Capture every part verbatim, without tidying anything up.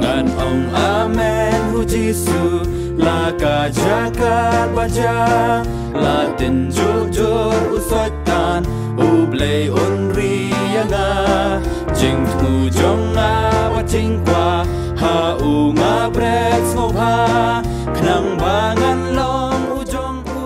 Ngan ong amen ha u Jisu, la ka jaka ba jia, la tynjuh jur u Soitan, U Blei un ri ïa nga. Jingthmu jong nga bad jingkwah ha u nga bret sngewbha, khnang ba ngan long u jong u.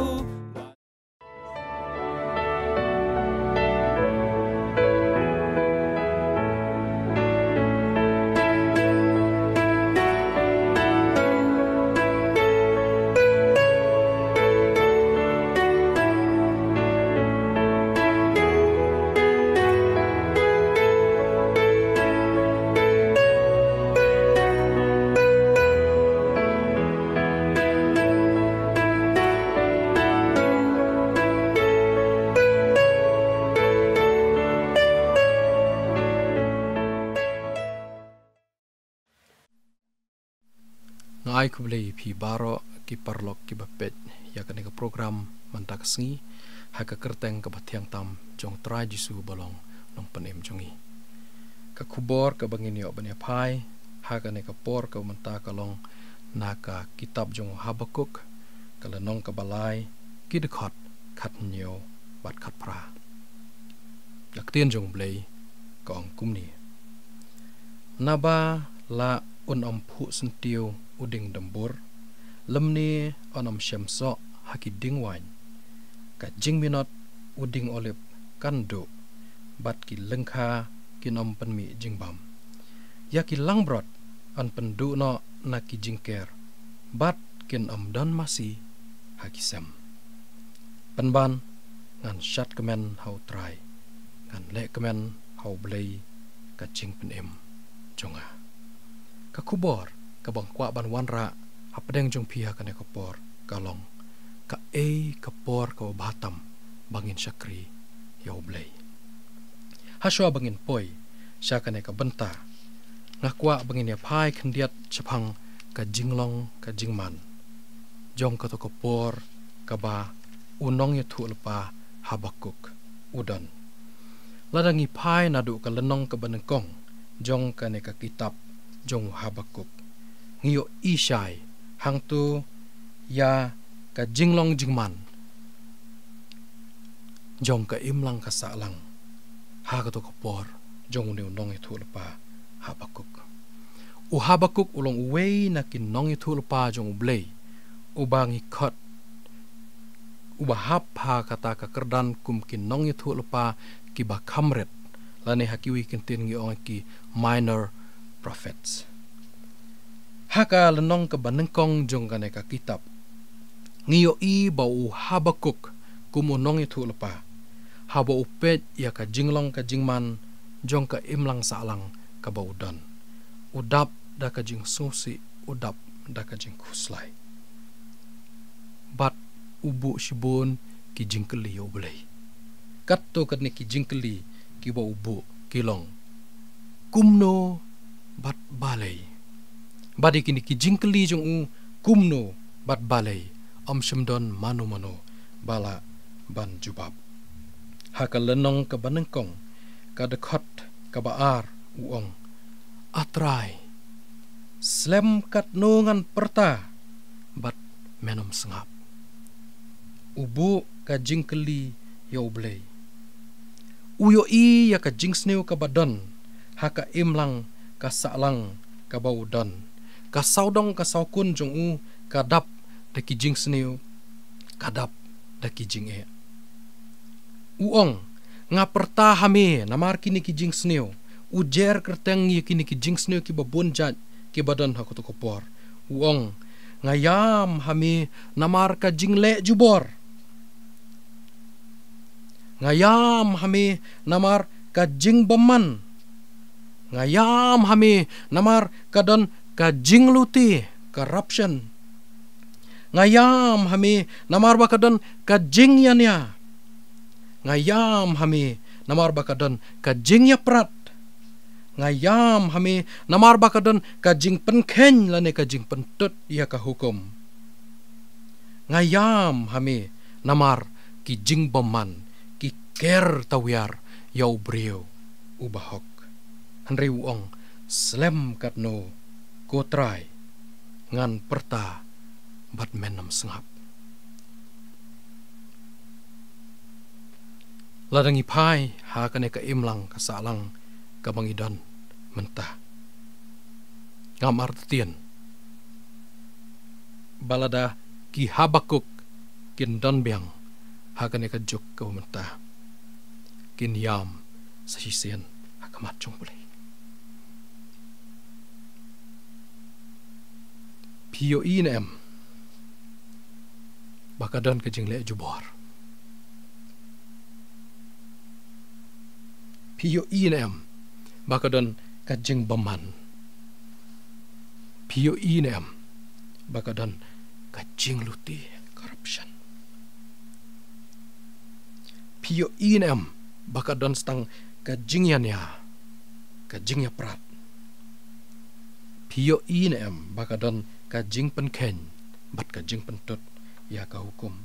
Nga ai khublei ïa phi baroh ki paralok kiba peit ïa kane ka program mynta ka sngi, ha ka kyrteng kaba thiang tam jong u Trai Jisu ba long Nongpynim jong ngi. Ka khubor kaba ngin ïoh ban ïa phai ha kane ka por kaba mynta ka long na ka kitab jong u Habakuk, ka lynnong kaba lai, ki dkhot khathynñiew bad khatphra. Ka ktien jong u Blei ka ong kumne: Naba la un ym phuh syntiew u dieng dymbur, lymne un ym shem soh ha ki dieng waiñ. Ka jingminot u dieng olib kan duh, bad ki lyngkha kin ym pynmih jingbam. Ïa ki langbrot yn pynduh noh na ki jingker, bad kin ym don masi ha ki sem. Pynban ngan shad kmen ha u Trai, ngan leh kmen ha u Blei ka jingpynim jong nga. Ka khubor kaba nga kwah ban wanrah hapdeng jong phi ha kane ka por ka long: Kaei ka por kaba bha tam ba ngin shakri ïa u Blei? Hashwa ba ngin poi sha kane ka bynta, nga kwah ba ngin ïa phai khyndiat shaphang ka jinglong ka jingman jong kato ka por kaba u nongïathuhlypa Habakuk u don. Lada ngi phai naduh ka lynnong kaba nyngkong jong kane ka kitab jong u Habakuk, ngi ïohi shai hangto ïa ka jinglong jingman jong ka imlang ka sahlang ha kato ka por jong une u nongïathuhlypa Habakuk. U Habakuk u long uwei na ki nongïathuhlypa jong u Blei uba ngi khot, uba hap ha kata ka kyrdan kum ki nongïathuhlypa kiba kham rit, lane ha kiwei ki ktien ngi ong ki minor prophets. Ha ka lynnong kaba nyngkong jong kane ka kitab, ngi ïohi ba u Habakuk kum u nongïathuhlypa, haba u peit ïa ka jinglong ka jingman jong ka imlang sahlang kaba u don, u dap da ka jingsngewsih, u dap da ka jingkhuslai, bad u buh shibun ki jingkylli ïa u Blei. Katto katne ki jingkylli kiba u buh ki long: Kumno bad balei? Bad ïa kine ki jingkylli jong u, kumno bad balei, ym shym don mano mano ba lah ban jubab. Ha ka lynnong kaba nyngkong, ka dkhot kaba ar, u ong: A Trai, slem katno ngan pyrta bad men ym sngap. U buh ka jingkylli ïa u Blei. U ïohi ïa ka jingsniew kaba don ha ka imlang ka sahlang kaba u don. Ka sawdong ka sawkun jong u ka dap da ki jingsniew, ka dap da ki jingeh. U ong: Nga pyrta ha me namar kine ki jingsniew. U jer kyrteng ïa kine ki jingsniew kiba bun jait kiba don ha kato ka por. U ong: Nga ïam ha me namar ka jingleh jubor. Nga ïam ha me namar ka jingbymman. Nga ïam ha me namar ka don ka jingluti, corruption. Nga ïam ha me namar ba ka don ka jingïania. Nga ïam ha me namar ba ka don ka jingïaprat. Nga ïam ha me namar ba ka don ka jingpynkheiñ lane ka jingpyntut ïa ka hukum. Nga ïam ha me namar ki jingbymman ki ker tawiar ïa u briew uba hok. Hynrei u ong: Slem katno Ko Trai, ngan pyrta bad men ym sngap. Lada ngi phai ha kane ka imlang ka sahlang kaba ngi don mynta, ngam artatien ba lada ki Habakuk kin don biang ha kane ka juk kaba mynta, kin ïam sa shisien ha khmat jong U Blei. Phi ïohi ne em ba ka don ka jingleh jubor? Phi ïohi ne em ba ka don ka jingbymman? Phi ïohi ne em ba ka don ka jingluti, corruption? Phi ïohi ne em ba ka don sa tang ka jingïania, ka jingïaprat? Phi ïohi ne em ba ka don ka jingpynkheiñ bad ka jingpyntut ïa ka hukum?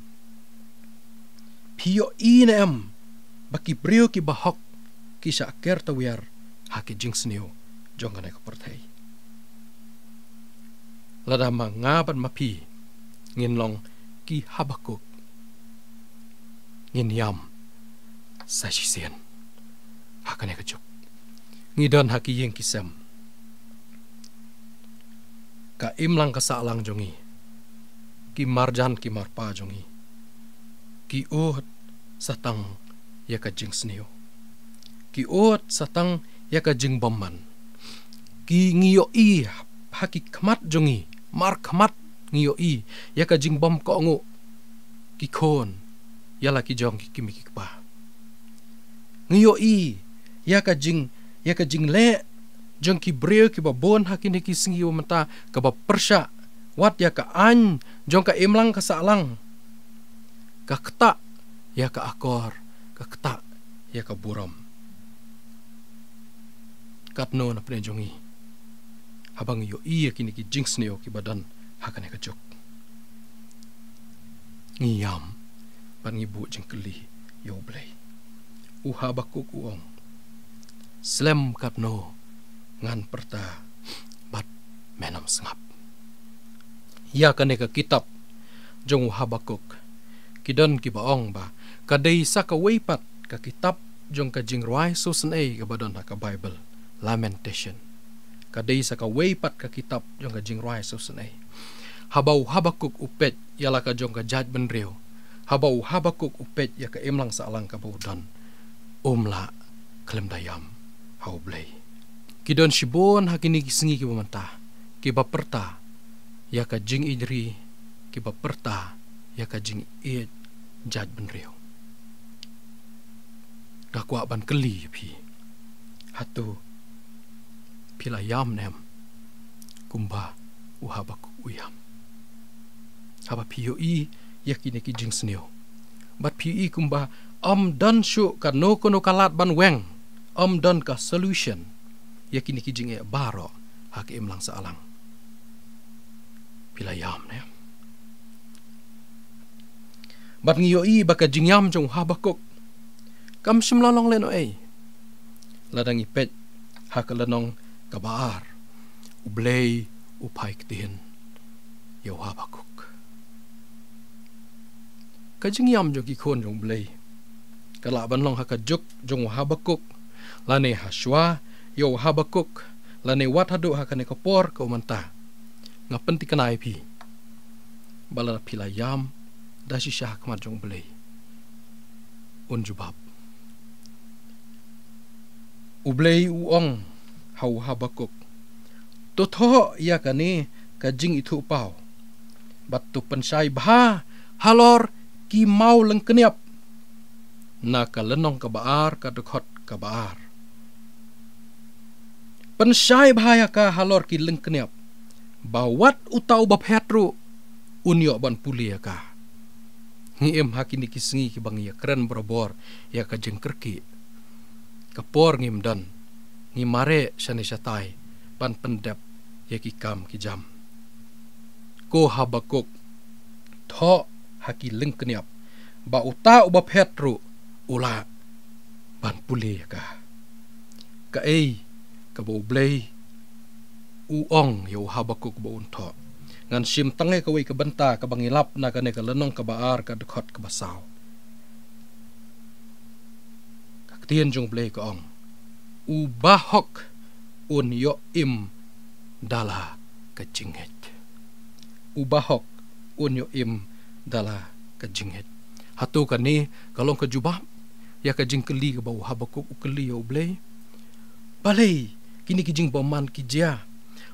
Phi ïohi ne em ba ki briew kiba hok ki shah ker tawiar ha ki jingsniew jong kane ka pyrthei? Lada ma nga bad ma phi ngin long ki Habakuk, ngin ïam sa shisien ha kane ka juk. Ngi don ha ki ïing ki sem, ka imlang ka sahlang jong ngi, ki marjan ki marpa jong ngi, ki ud sa tang ïa ka jingsniew, ki ud sa tang ïa ka jingbymman. Ki, ngi ïohi ha ki khmat jong ngi, markhmat ngi ïohi ïa ka jingbymkohnguh ki khun ïa la ki jong ki kmie ki kpa. Ngi ïohi ïa ka jing, ïa ka jingleh jong ki briew kiba bun ha kine ki sngi ba mynta, kaba pyrshah wat ïa ka aiñ jong ka imlang ka sahlang, ka ktah ïa ka akor, ka ktah ïa ka burom. Katno na pdeng jong ngi haba ngi ïohi ïa kine ki jingsniew kiba don ha kane ka juk? Ngi ïam bad ngi buh jingkylli ïa U Blei. U Habakuk u ong, slem katno ngan pyrta bad men ym sngap. Ïa kane ka kitab jong u Habakuk, ki don kiba ong ba ka dei sa kawei pat ka kitab jong ka jingrwai sngewsynei kaba don ha ka Baibl, Lamentation. Ka dei sa kawei pat ka kitab jong ka jingrwai sngewsynei. Haba u Habakuk u peit ïa la ka jong ka jaitbynriew, haba u Habakuk u peit ïa ka imlang sahlang kaba u don, um lah khlem da ïam ha U Blei. Ki don shibun ha kine ki sngi kiba mynta kiba pyrta ïa ka jingïeit ri, kiba pyrta ïa ka jingïeit jaitbynriew. Nga kwah ban kylli ïa phi, hato phi la ïam ne em kumba u Habakuk u ïam? Haba phi ïohi ïa kine ki jingsniew bad phi ïohi kumba ym don shuh kano kano ka lad ban weng, ym don ka solution ïa kine ki jingeh baroh ha ka imlang sahlang, phi la ïam ne em? Bad ngi ïohi ba ka jingïam jong u Habakuk kam shym la long lehnohei lada ngi peit ha ka lynnong kaba ar. U Blei u phai ktien ïa u Habakuk. Ka jingïam jong ki khun jong U Blei ka lah ban long ha ka juk jong u Habakuk, lane ha shuwa ïa u Habakuk, lane wat haduh ha kane ka por kaba mynta. Nga pynthikna ïa phi ba lada phi la ïam da shisha ha khmat jong U Blei, un jubab. U Blei u ong ha u Habakuk, to thoh ïa kane ka jingithuhpaw bad to pynshai bha halor ki maw lyngkniap. Na ka lynnong kaba ar, ka dkhot kaba ar. Pynshai bha ïa ka halor ki lyngkniap, ba wat uta uba phet ruh un ïoh ban pule ïa ka. Ngi im ha kine ki sngi kiba ngi ïakren barabor ïa ka jingkyrkieh. Ka por ngim don, ngi mareh shane shatai ban pyndep ïa ki kam ki jam. Ko Habakuk, thoh ha ki lyngkniap ba uta uba phet ruh u lah ban pule ïa ka. Kaei kaba U Blei u ong ïa u Habakuk ba un thoh. Ngan shim tang ïa kawei ka bynta kaba ngi lap na kane ka lynnong kaba ar, ka dkhot kaba saw. Ka ktien jong U Blei ka ong, u bahok un ïoh im da la ka jingngeit. U bahok un ïoh im da la ka jingngeit. Hato kane ka long ka jubab ïa ka jingkylli kaba u Habakuk u kylli ïa U Blei? Balei kine ki jingbymman ki jia?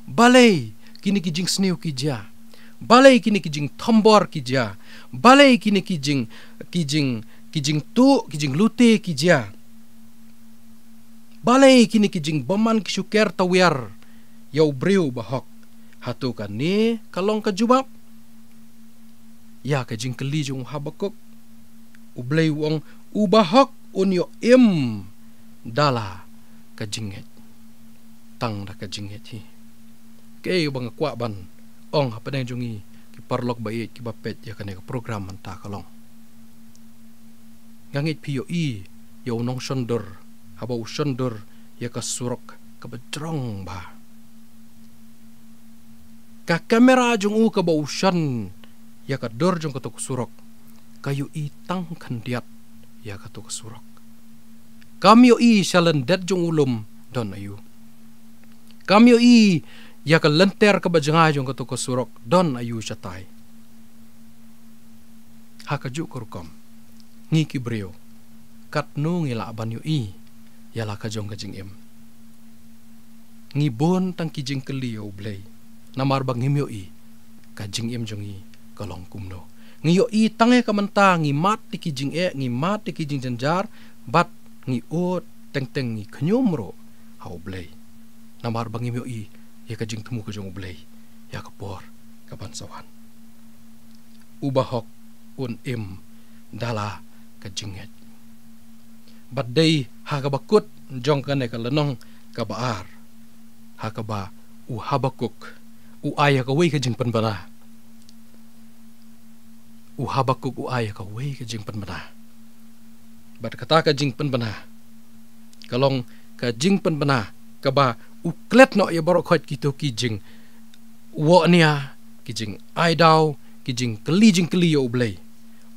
Balei kine ki jingsniew ki jia? Balei kine ki jingthombor ki jia? Balei kine ki jing, ki jing, ki jingtuh, ki jinglute ki jia? Balei kine ki jingbymman ki shu ker tawiar ïa u briew bahok? Hato kane ka long ka jubab ïa ka jingkylli jong u Habakuk? U Blei u ong, u bahok un ïoh im da la ka jingngeit. Tang da ka jingngeit hi. Kaei ba nga kwah ban ong hapdeng jong ngi ki paralok ba ïeit kiba peit ïa kane ka program mynta ka long, nga ngeit phi ïohi ïa u nongshon dur haba u shon dur ïa ka surok kaba jrong bha. Ka kamera jong u kaba u shon ïa ka dur jong kato ka surok, ka ïohi tang khyndiat ïa kato ka surok. Kam ïohi sha lyndet jong u lum don aïu. Kam ïohi ïa ka lynter kaba jngai jong kato ka surok don aïu shatai. Ha kajuh ka rukom, ngi ki briew, katno ngi lah ban ïohi ïa la ka jong ka jingim? Ngi bun tang ki jingkylli ïa U Blei namar ba ngim ïohi ka jingim jong ngi ka long kumno. Ngi ïohi tang ïa ka mynta, ngi mad ïa ki jingeh, ngi mad ïa ki jingjynjar, bad ngi ud teng teng, ngi khñium ruh ha U Blei namar ba ngim ïohi ïa ka jingthmu ka jong U Blei ïa ka por kaban sa wan. U bahok un im da la ka jingngeit. Bad dei ha kaba kut jong kane ka lynnong kaba ar, ha kaba u Habakuk u ai ïa kawei ka jingpynbna. U Habakuk u ai ïa kawei ka jingpynbna. Bad kata ka jingpynbna ka long ka jingpynbna kaba u klet noh ïa baroh khoit kito ki jingwohnia, ki jingai daw, ki jingkylli jingkylli ïa U Blei.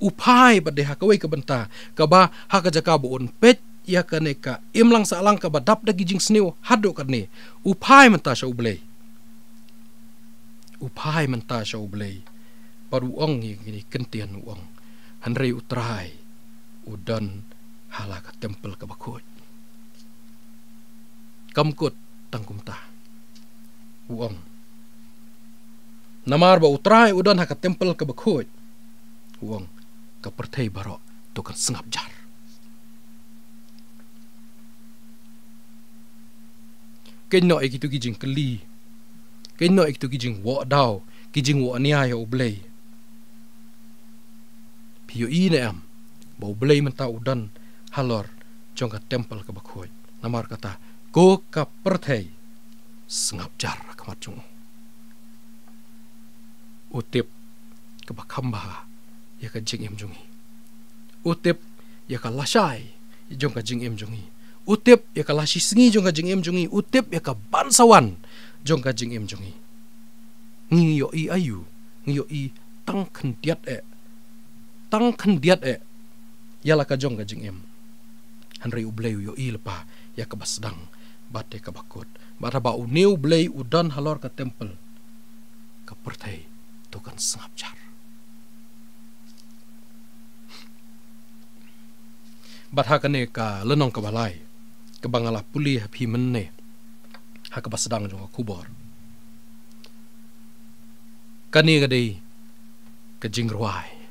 U phai bad dei ha kawei ka bynta kaba ha ka jaka ba un peit ïa kane ka imlang sahlang kaba dap da ki jingsniew haduh katne, u phai mynta sha U Blei. U phai mynta sha U Blei bad u ong ïa kine ki kyntien, u ong, hynrei U Trai u don ha la ka templ kaba khuid. Kam kut tang kumta, u ong, namar ba U Trai u don ha ka templ kaba khuid, u ong, ka pyrthei baroh to kan sngap jar. Kynnoh ïa kito ki jingkylli, kynnoh ïa kito ki jingwoh daw, ki jingwohnia ïa U Blei. Phi ïohi ne em ba U Blei mynta u don halor jong ka templ kaba khuid? Namar kata, ko ka pyrthei, sngap jar ha khmat jong u. U tip kaba kham bha ïa ka jingim jong ngi. U tip ïa ka lashai jong ka jingim jong ngi. U tip ïa ka lashisngi jong ka jingim jong ngi. U tip ïa ka ban sa wan jong ka jingim jong ngi. Ngi ïohi aïu? Ngi ïohi tang khyndiat eh. Tang khyndiat eh ïa la ka jong ka jingim. Hynrei U Blei u ïohi lypa ïa kaba sdang bad ïa kaba kut. Bad haba une U Blei u don halor ka templ, ka pyrthei to kan sngap jar. Bad ha kane ka lynnong kaba lai kaba nga la pule ha phi mynne, ha kaba sdang jong ka khubor, kane ka dei ka jingrwai.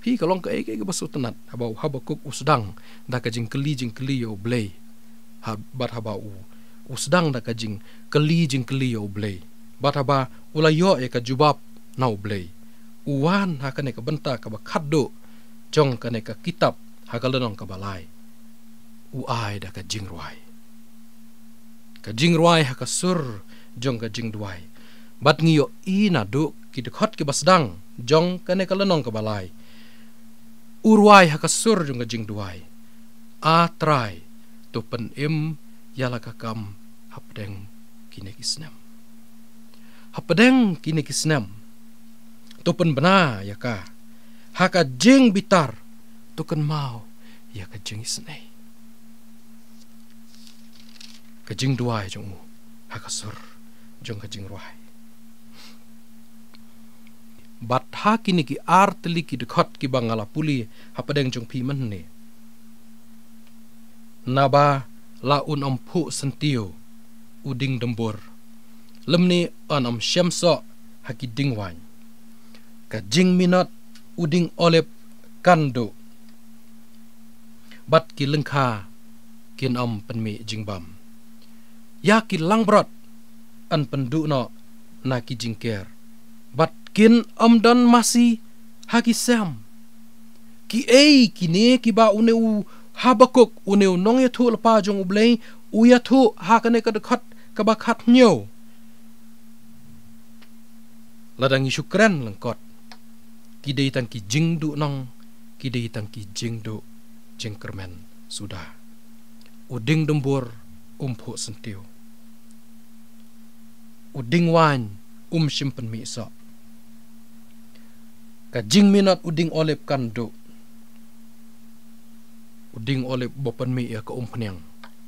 Phi, ka long kaei kaei kaba sngewtynnat haba u Habakuk u sdang da ka jingkylli jingkylli ïa U Blei. Ha, bad haba u, u sdang da ka jingkylli jingkylli ïa U Blei, bad haba u la ïoh ïa ka jubab na U Blei, u wan ha kane ka bynta kaba khatduh jong kane ka kitab, ha ka lynnong kaba lai, u ai da ka jingrwai. Ka jingrwai ha ka sur jong ka jingduwai. Bad ngi ïohi naduh ki dkhot kiba sdang jong kane ka lynnong kaba lai, u rwai ha ka sur jong ka jingduwai, A Trai, to pynim ïa la ka kam hapdeng kine ki snem. Hapdeng kine ki snem, to pynbna ïa ka ha ka jingbitar, to kynmaw ïa ka jingisynei, ka jingduwai jong u ha ka sur jong ka jingrwai. Bad ha kine ki ar tylli ki dkhot kiba nga la pule hapdeng jong phi mynne, naba la un ym phuh syntiew u dieng dymbur, lymne yn ym shem soh ha ki dieng waiñ. Ka jingminot u dieng olib kan duh, bad ki lyngkha kin ym pynmih jingbam. Ïa ki langbrot yn pynduh noh na ki jingker, bad kin ym don masi ha ki sem. Kiei kine kiba une u Habakuk, une u nongïathuhlypa jong U Blei, u ïathuh ha kane ka dkhot kaba khathynñiew? Lada ngi shu kren lyngkot, ki dei tang ki jingduhnong, ki dei tang ki jingduh jingkyrmen suda. U dieng dymbur um phuh syntiew, u dieng waiñ um shym pynmih soh, ka jingminot u dieng olib kan duh, u dieng olib ba pynmih ïa ka umphniang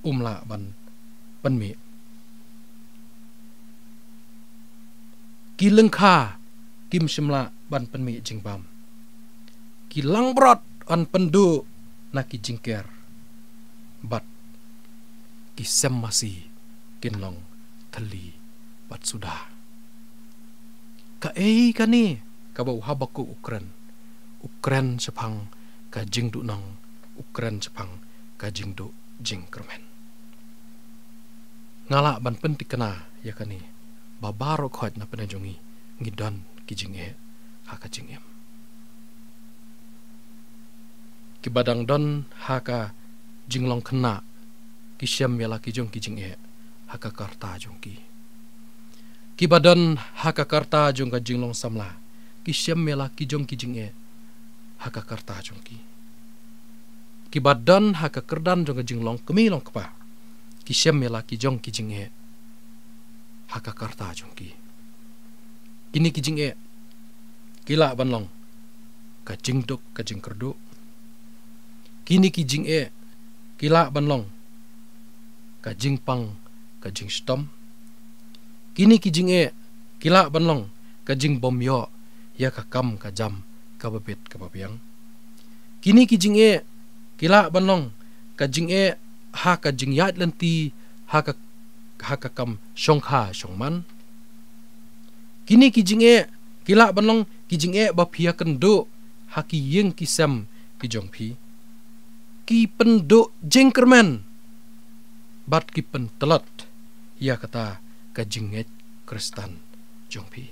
um lah ban pynmih. Ki lyngkha kim shym lah ban pynmih jingbam. Ki langbrot yn pynduh na ki jingker, bad ki sem masi kin long thylli bad suda. Kaei kane kaba u Habakuk u kren? U kren shaphang ka jingduhnong, u kren shaphang ka jingduh jingkyrmen. Nga lah ban pynthikna ïa kane ba baroh khoit na pdeng jong ngi, ngi don ki jingeh ha ka jingim. Kiba dang don ha ka jinglong khynnah, ki shem ïa la ki jong ki jingeh ha ka karta jong ki. Kiba don ha ka karta jong ka jinglong samla, ki shem ïa la ki jong ki jingeh ha ka karta jong ki. Kiba don ha ka kyrdan jong ka jinglong kmie long kpa, ki shem ïa la ki jong ki jingeh ha ka karta jong ki. Kine ki jingeh ki lah ban long ka jingduk ka jingkyrduh. Kine ki jingeh ki lah ban long ka jingpang ka jingshitom. Kine ki jingeh ki lah ban long ka jingbym ïoh ïa ka kam ka jam kaba bit kaba biang. Kine ki jingeh ki lah ban long ka jingeh ha ka jingïaid lynti, ha ka, ha ka kam shongkha shongman. Kine ki jingeh ki lah ban long ki jingeh ba phi ïakynduh ha ki ïing ki sem ki jong phi. Ki pynduh jingkyrmen bad ki pyntlot ïa kata ka jingngeit Khristan jong phi.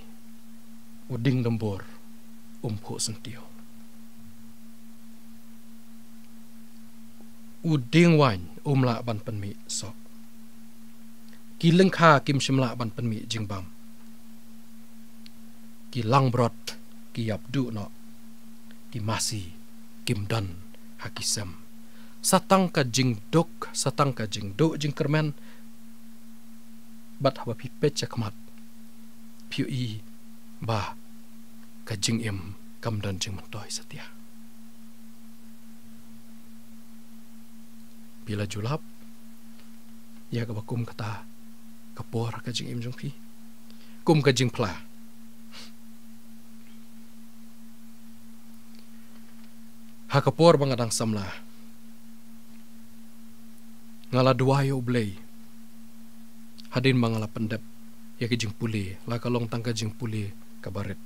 U dieng dymbur um phuh syntiew, u dieng waiñ um lah ban pynmih soh, ki lyngkha kim shym lah ban pynmih jingbam, ki langbrot ki ïap duh noh, ki masi kim don ha ki sem. Sa tang ka jingduk, sa tang ka jingduh jingkyrmen, bad haba phi peit shakhmat, phi ïohi ba ka jingim kam don jingmyntoi satia. Phi la ju lap ïa kaba kum kata ka por ha ka jingim jong phi, kum ka jingphla? Ha ka por ba nga dang samla, nga la duwai ïa U Blei hadien ba nga la pyndep ïa ka jingpule, la ka long tang ka jingpule kaba rit.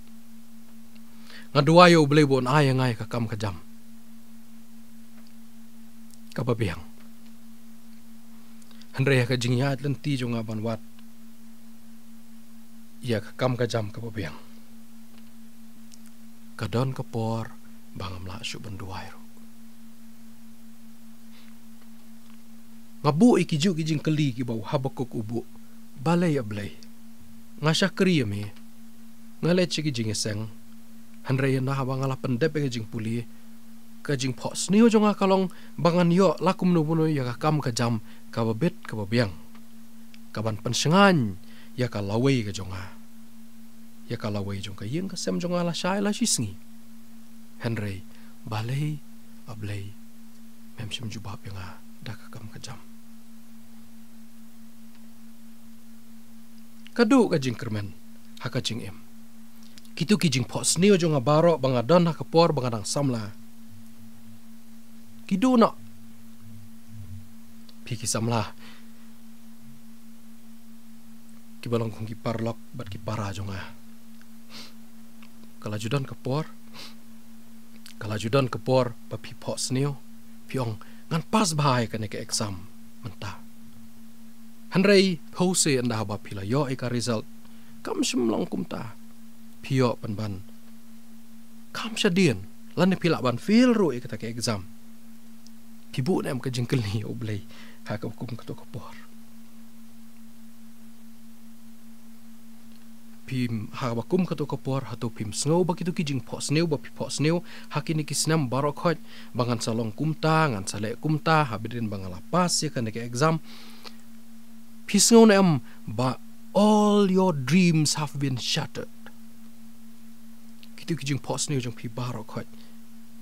Nga duwai ïa U Blei ba un ai ïa nga ïa ka kam ka jam kaba biang. Hynrei ha ka jingïaid lynti jong nga ban wad ïa ka kam ka jam kaba biang, ka don ka por ba ngam lah shuh ban duwai ruh. Nga buh ïa kijuh ki jingkylli kiba u Habakuk u buh. Balei, A Blei? Nga shakri ïa me, nga leit sha ki jingïaseng, hynrei ynda haba nga la pyndep ïa ka jingpule, ka jingphohsniew jong nga ka long ba ngan ïoh la kumno kumno ïa ka kam ka jam kaba bit kaba biang. ka ban pynshngaiñ ïa ka lawei ka jong nga, ïa ka lawei jong ka ïing ka sem jong nga lashai la shisngi. Hynrei balei, A Blei, mem shym jubab ïa nga da ka kam ka jam? Ka duh ka jingkyrmen ha ka jingim. Kito ki jingphohsniew jong nga baroh ba nga don ha ka por ba nga dang samla, ki duh noh. Phi ki samla kiba long kum ki paralok bad ki para jong nga, ka la ju don ka por, ka la ju don ka por ba phi phohsniew, phi ong, ngan pass bha ïa kane ka exam mynta. Hynrei phewse ynda haba phi la ïoh ïa ka result, kam shym long kumta. Phi ïoh pynban kham shadien, lane phi lah ban fail ruh ïa kata ka exam. Phi buh ne em ka jingkylli ïa U Blei ha kaba kum kato ka por? Phi, ha kaba kum kato ka por, hato phim sngew ba kito ki jingphohsniew ba phi phohsniew ha kine ki snem baroh khoit, ba ngan sa long kumta, ngan sa leh kumta haba dien ba nga la pass ïa kane ka exam? Phi sngew ne em ba all your dreams have been shattered? Kito ki jingphohsniew jong phi baroh khoit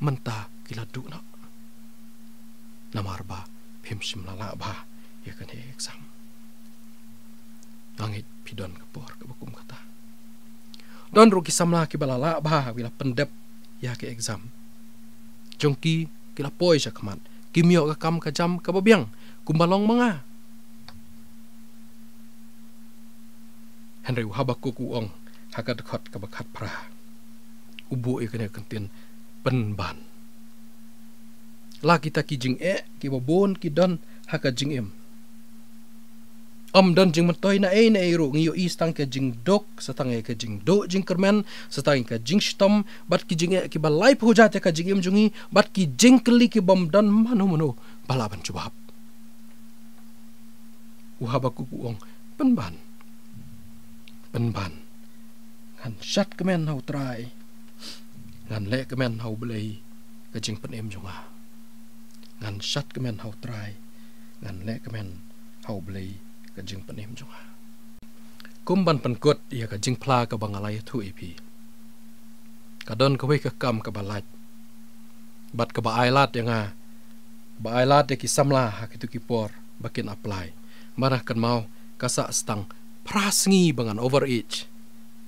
mynta ki la duh noh, namar ba phim shym la lah bha ïa kane ka exam. Nga ngeit phi don ka por kaba kum kata. Don ruh ki samla kiba la lah bha, ki la pyndep ïa ka exam jong ki, ki la poi sha khmat, kim ïoh ka kam ka jam kaba biang kumba long ma nga. Hynrei u Habakuk u ong ha ka dkhot kaba khatphra, u buh ïa kane ka kyntien pynban. La kita ki jingeh kiba bun ki don ha ka jingim, ym don jingmyntoi na ei na ei ruh, ngi ïohi sa tang ka jingduk, sa tang ka jingduh jingkyrmen, sa tang ka jingshitom, bad ki jingeh kiba laiphew jait ha ka jingim jong ngi, bad ki jingkylli kibym don mano mano ba lah ban jubab. U Habakuk u ong, pynban, pynban, ngan shad kmen ha U Trai, ngan leh kmen ha U Blei ka jingpynim jong nga. Ngan shad kmen ha U Trai, ngan leh kmen ha U Blei ka jingpynim jong nga. Kum ban pynkut ïa ka jingphla kaba nga la ïathuh ïa phi, ka don kawei ka kam kaba lait bad kaba ailad ïa nga, ba ailad ïa ki samla ha kito ki por ba kin apply. Namar kynmaw, ka sah sa tang phra sngi ba ngan overage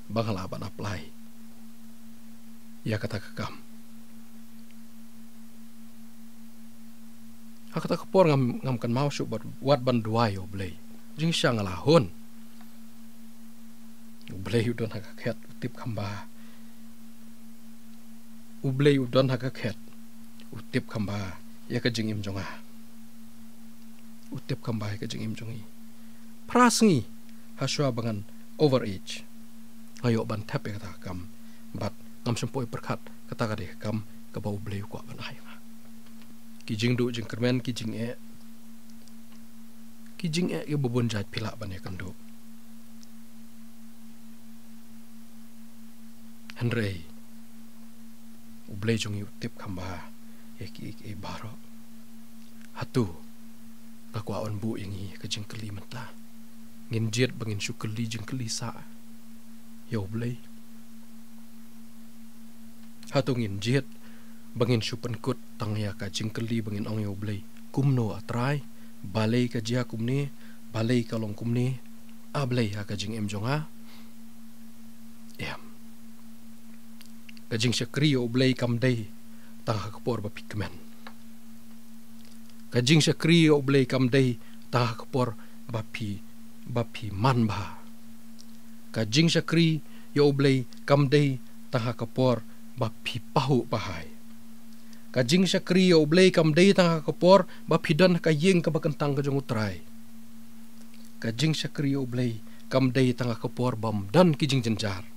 ba nga lah ban apply ïa kata ka kam. Ha kata ka por ngam, ngam kynmaw shuh bad wat ban duwai ïa U Blei. Jingshisha nga la hun. U Blei u don ha ka khet, u tip kham bha. U Blei u don ha ka khet, u tip kham bha ïa ka jingim jong nga. U tip kham bha ïa ka jingim jong ngi. Phra sngi ha shuwa ba ngan overage, nga ïoh ban thep ïa kata ka kam, bad ngam shym poi pyrkhat kata ka dei ka kam kaba U Blei u kwah ban ai ïa nga. Ki jingduh jingkyrmen, ki jingeh, ki jingeh kiba bun jait phi lah ban ïakynduh. Hynrei U Blei jong ngi u tip kham bha ïa kiei kiei baroh. Hato nga kwah ban buh ïa ngi ka jingkylli mynta, ngin jied ba ngin shu kylli jingkylli sah ïa U Blei? Hato ngin jied ba ngin shu pynkut tang ïa ka jingkylli ba ngin ong ïa U Blei, kumno A Trai, balei ka jia kumne, balei ka long kumne, A Blei, ha ka jingim jong nga? Em. Ka jingshakri ïa U Blei kam dei tang ha ka por ba phi kmen. Ka jingshakri ïa U Blei kam dei tang ha ka por ba phi, ba phi man bha. Ka jingshakri ïa U Blei kam dei tang ha ka por ba phi pahuh pahai. Ka jingshakri ïa U Blei kam dei tang ha ka por ba phi don ha ka ïing kaba kyntang ka jong U Trai. Ka jingshakri ïa U Blei kam dei tang ha ka por bym don ki jingjynjar.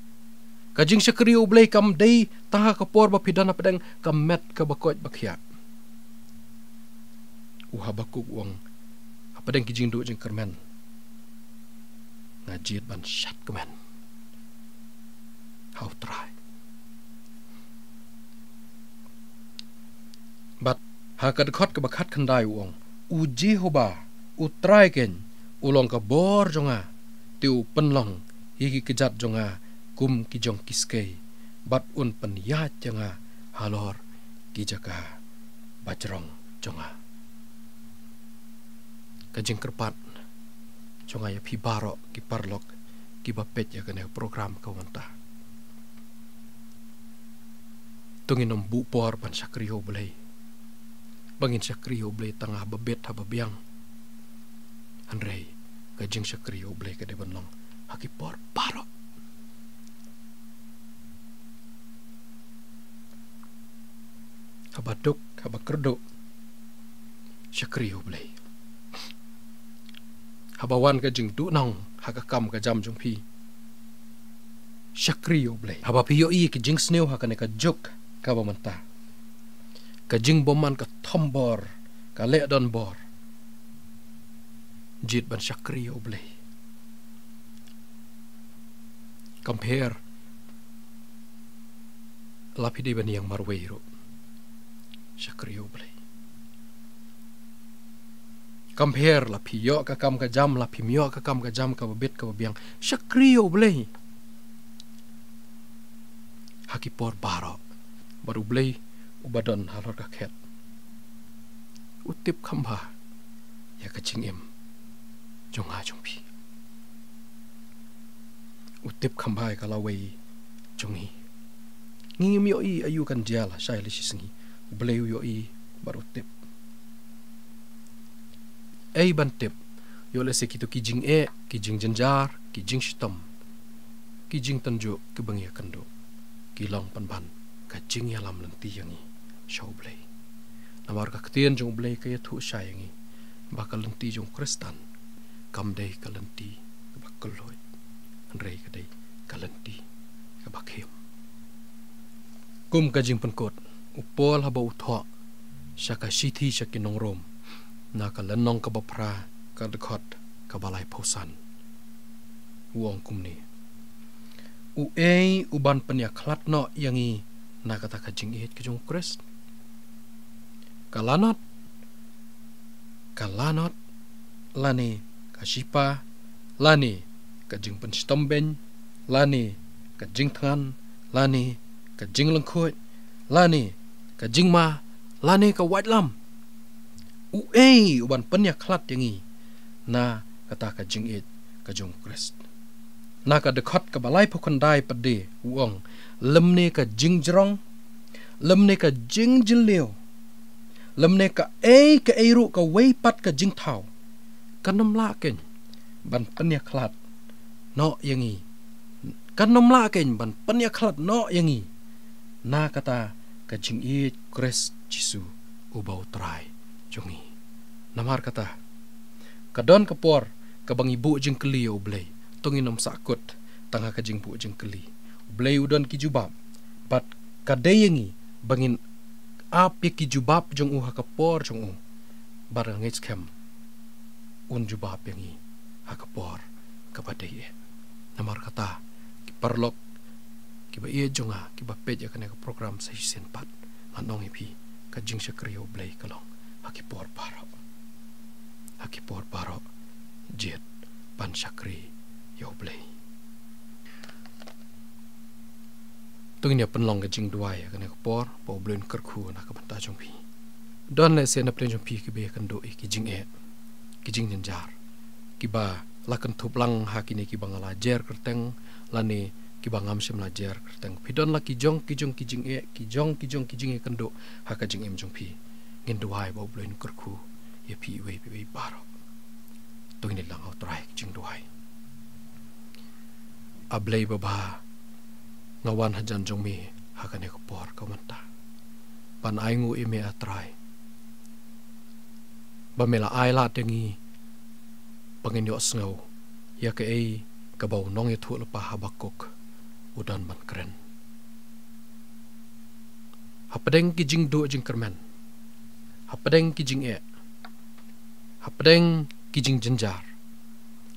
Ka jingshakri ïa U Blei kam dei tang ha ka por ba phi don hapdeng ka met kaba koit ba khiah. U Habakuk u ong, hapdeng ki jingduh jingkyrmen, nga jied ban shad kmen ha U Trai. Bad ha ka dkhot kaba khatkhyndai u ong, U Jehobah, U Trai keiñ, U long ka bor jong nga, te u pynlong ïa ki kjat jong nga kum ki jong ki skei, bad un pynïaid ïa nga halor ki jaka bajrong jong nga. Ka jingkyrpad jong nga ïa phi baroh ki paralok kiba peit ïa kane ka program ka mynta. To ngin ym buh por ban shakri ïa U Blei. Ba ngin shakri ïa U Blei tang haba bit haba biang. Hynrei ka jingshakri ïa U Blei ka dei ban long ha ki por baroh. Haba duk, haba kyrduh, shakri ïa U Blei. Haba wan ka jingduhnong ha ka kam ka jam jong phi, shakri ïa U Blei. Haba phi ïohi ki jingsniew ha kane ka juk kaba mynta, ka jingbymman ka thombor, ka leh donbor, jied ban shakri ïa U Blei. Kam pher la phi dei ban ïeng marwei ruh, shakri ïa U Blei. Kam pher la phi ïoh ka kam ka jam, la phim ïoh ka kam ka jam, kaba bit kaba biang, shakri ïa U Blei. Ha ki por baroh, bad U Blei uba don halor ka khet u tip kham bha ïa ka jingim jong nga jong phi. U tip kham bha ïa ka lawei jong ngi. Ngi ngim ïohi aïu kan jia la shai la shi sngi. U Blei u ïohi bad u tip. Ei ban tip, ïoh lehse kito ki jingeh, ki jingjynjar, ki jingshitom, ki jingtynjuh kiba ngi ïakynduh, ki long pynban ka jingïalam lynti ïa ngi sha U Blei. Namar ka ktien jong U Blei ka ïathuh shai ïa ngi ba ka lynti jong u Khristan kam dei ka lynti kaba kylluid, hynrei ka dei ka lynti kaba khim. Kum ka jingpynkut, u Paul haba u thoh sha ka shithi sha ki nong Rom, na ka lynnong kaba phra, ka dkhot kaba laiphew san, u ong kumne: Uei u ban pynïakhlad noh ïa ngi na kata ka jingïeit ka jong u Khrist? Ka lanot, ka lanot, lane ka shipa, lane ka jingpynshitom beiñ, lane ka jingthngan, lane ka jinglyngkhuid, lane ka jingma, lane ka waitlam? Uei u ban pynïakhlad ïa ngi na kata ka jingïeit ka jong u Khrist? Na ka dkhot kaba laiphew khyndai pat de u ong: Lymne ka jingjrong, lymne ka jingjylliew, lymne kaei kaei ruh kawei pat ka jingthaw, kan ym lah keiñ ban pynïakhlad noh ïa ngi, kan ym lah keiñ ban pynïakhlad noh ïa ngi na kata ka jingïeit u Khrist Jisu uba u Trai jong ngi. Namar kata, ka don ka por kaba ngi buh jingkylli ïa U Blei, to ngin ym sahkut tang ha ka jingbuh jingkylli. U Blei u don ki jubab, bad ka dei ïa ngi ba ngin ap ïa ki jubab jong u ha ka por jong u, bad nga ngeit skhem un jubab ïa ngi ha ka por kaba dei eh. Namar kata, ki paralok kiba ïeit jong nga, kiba peit ïa kane ka program sa shisien pat, ngan ong ïa phi, ka jingshakri ïa U Blei ka long ha ki por baroh. Ha ki por baroh, jied ban shakri ïa U Blei. To ngin ïa pynlong ka jingduwai ha kane ka por, ba U Blei un kyrkhu na ka bynta jong phi. Don lehse na pdeng jong phi kiba ïakynduh ïa ki jingeh, ki jingjynjar, kiba la kynthup lang ha kine kiba nga la jer kyrteng, lane kiba ngam shym la jer kyrteng. Phi don la ki jong ki jong ki jingeh, ki jong ki jong ki jingïakynduh ha ka jingim jong phi. Ngin duwai ba U Blei un kyrkhu ïa phi iwei pa iwei baroh. To ngin ïalang ha U Trai ka jingduwai. A Blei babha, nga wan hajan jong me ha kane ka por ka mynta ban ainguh ïa me, A Trai, ba me la ai lad ïa ngi ba ngin ïohsngew ïa kaei kaba u nongïathuhlypa Habakuk u don ban kren. Hapdeng ki jingduh jingkyrmen, hapdeng ki jingeh, hapdeng ki jingjynjar,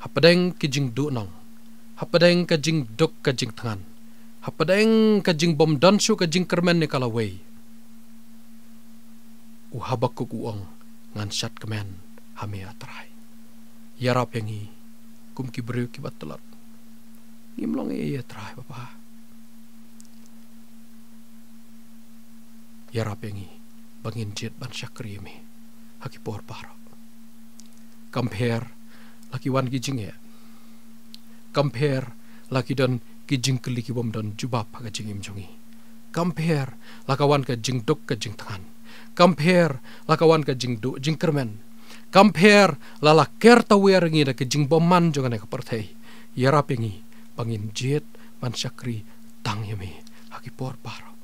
hapdeng ki jingduhnong, hapdeng ka jingduk ka jingthngan, hapdeng ka jingbym don shuh ka jingkyrmen ne ka lawei, u Habakuk u ong, ngan shad kmen ha me, A Trai. Ïarap ïa ngi kum ki briew kiba tlot. Ngim long ei ei, Trai Baba. Ïarap ïa ngi ba ngin jied ban shakri ïa me ha ki por baroh. Kam pher la ki wan ki jingeh, kam pher la ki don ki jingkylli ki bym don jubab ha ka jingim jong ngi. Kam pher la ka wan ka jingduk ka jingthngan. Kam pher la ka wan ka jingduh jingkyrmen. Kam pher la la ker tawiar ngi da ka jingbymman jong kane ka pyrthei. Ïarap ïa ngi ba ngin jied ban shakri tang ïa me ha ki por baroh.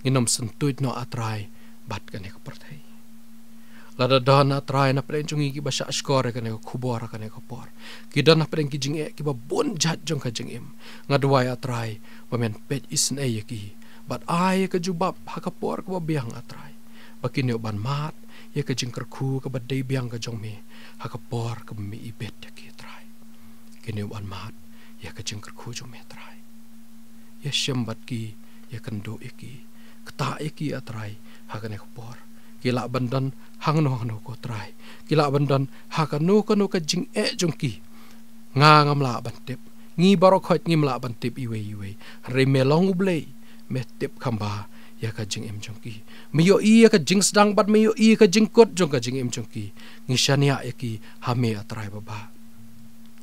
Ngin ym syntuid noh, A Trai, bad kane ka pyrthei. Lada don, A Trai, na pdeng jong ngi kiba shah shkor ïa kane ka khubor ha kane ka por, ki don na pdeng ki jingeh kiba bun jait jong ka jingim, nga duwai, A Trai, ba men peit isynei ïa ki bad ai ïa ka jubab ha ka por kaba biang, A Trai, ba kin ïoh ban mad ïa ka jingkyrkhu kaba dei biang ka jong me ha ka por kaba me ibit ïa ki, Trai. Kin ïoh ban mad ïa ka jingkyrkhu jong me, Trai. Ïashem bad ki, ïakynduh ïa ki, ktah ïa ki, A Trai, ha kane ka por. Ki lah ban don hangno hangno, ko Trai. Ki lah ban don ha kano kano ka jingeh jong ki. Nga ngam lah ban tip. Ngi baroh khoit ngim lah ban tip iwei ïa iwei. Hynrei me long U Blei, me tip kham bha ïa ka jingim jong ki. Me ïohi ïa ka jingsdang bad me ïohi ïa ka jingkut jong ka jingim jong ki. Ngi shaniah ïa ki ha me, A Trai Baba.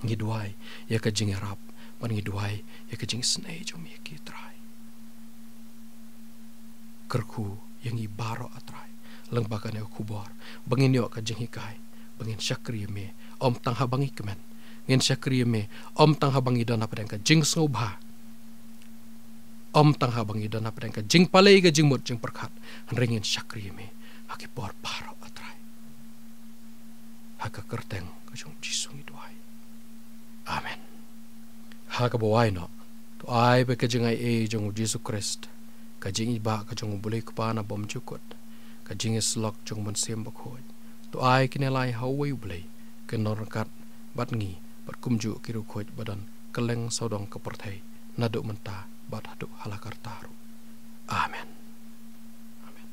Ngi duwai ïa ka jingïarap bad ngi duwai ïa ka jingisynei jong me ïa ki, Trai. Kyrkhu ïa ngi baroh, A Trai, lyngba kane ka khubor, ba ngin ïoh ka jinghikai ba ngin shakri ïa me ym tang haba ngi kmen. Ngin shakri ïa me ym tang haba ngi don na pdeng ka jingsngewbha, ym tang haba ngi don na pdeng ka jingpalei, ka jingmut jingpyrkhat. Hynrei ngin shakri ïa me ha ki por baroh, A Trai. Ha ka kyrteng ka jong U Jisu ngi duwai. Amen. Ha kaba wai noh, to ai ba ka jingaiei jong U Jisu Khrist, ka jingïeit ka jong U Blei Kpa na bymjukut, ka jingïasyllok jong U Mynsiem Bakhuid, to ai kine lai ha uwei U Blei, kin nang ryngkat bad ngi bad kumjuh ki riewkhuid ba don kylleng sawdong ka pyrthei, naduh mynta bad haduh hala karta ruh. Amen. Amen.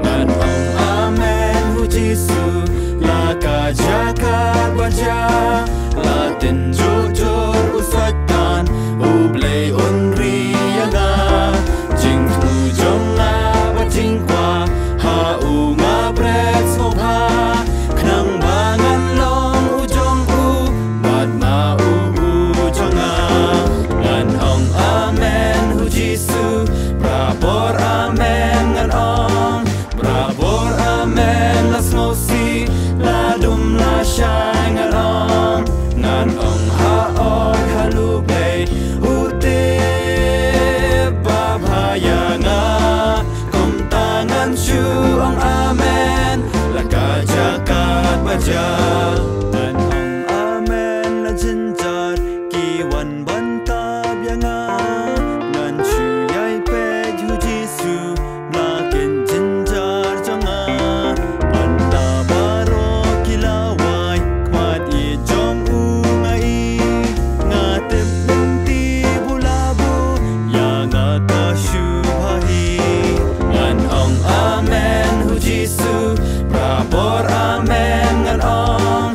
Ngan ong amen ha U Jisu, la ka jaka ba jia, la tynjuh jur u Soitan, U Blei un ri ïa nga. Jingthmu jong nga bad jingkwah ha u nga bret sngewbha, khnang ba ngan long u jong u bad ma u u jong nga. Ngan ong amen ha U Jisu, barabor amen ngan ong. Barabor amen, la sngewsih, la dum la shai ngan ong. Ngan ong ha oi ha lubei, u tip babha ïa nga. Kumta ngan shu ong amen, la ka jaka ba jia. Ngan ong amen la jynjar ki wan ban tap ïa nga. Ngan shu ïai peit ha U Jisu, la kin jynjar jong nga. Mynta baroh ki la wai, khmat ïeit jong u nga i. Nga tip lynti ba u la buh ïa nga ka shu ha hi. Ngan ong amen ha U Jisu, barabor amen ngan ong.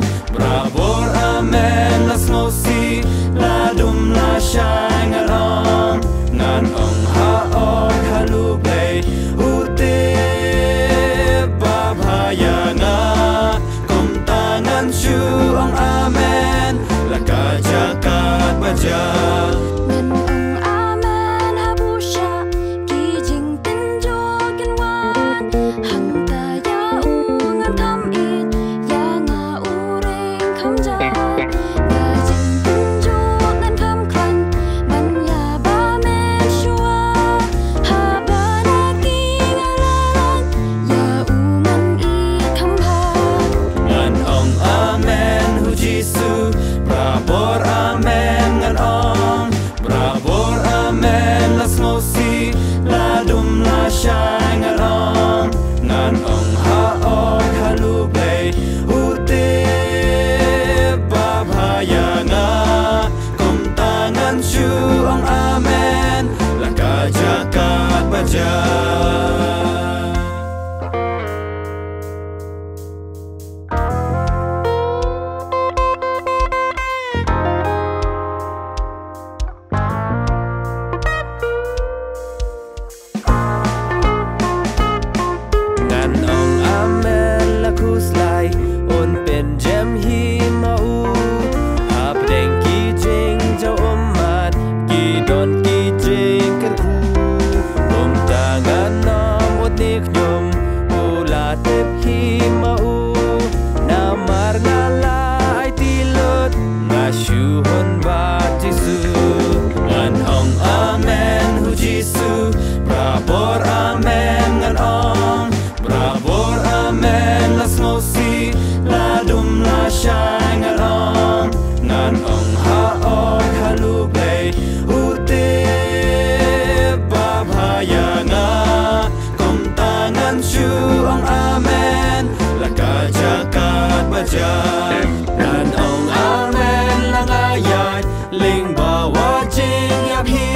Ha ot ha U Blei u tip ba bha ïa nga. Kumta ngan shu ong amen la ka jaka ba jia. Ngan ong amen la khuslai un pynjem hi ma u. Hapdeng ki jingjaw ummat ki don ki jingkyrkhu. Kumta ngan ong ut ni khñium u la tip hi ma u. Namar nga la aiti lut nga shu hun bad Jisu. Ngan ong amen ha U Jisu. Barabor amen ngan ong. Barabor amen la sngewsih la dum la shai ngan ong. Ngan ong ha ot ha U Blei u tip ba bha ïa nga. Kumta ngan shu ong amen la ka jaka ba jia. Ngan ong amen la nga ïaid lyngba wat jingïap hi.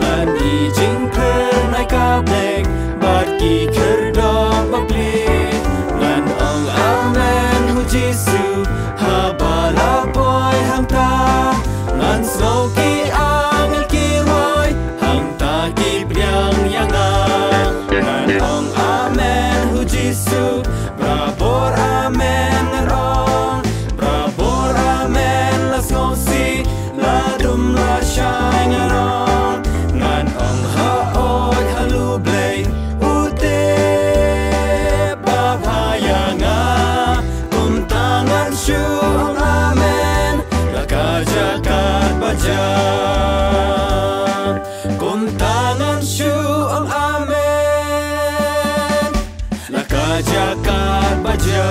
Ngan i jingkyrnai ka bneng bad ki khyrdop ba plie. Ngan ong amen ha U Jisu. Haba la poi hangta ngan sngew ki angel ki roi hangta ki pdiang ïa nga. Ngan ong amen ha U Jisu. Barabor amen ngan ong. Barabor amen la sngewsih la dum la shai ngan ong. Ngan ong ha ot ha U Blei u tip ba bha ïa nga. Kumta ngan shu ong amen la ka jaka ba jia. Kumta ngan shu ong amen la ka jaka ba jia.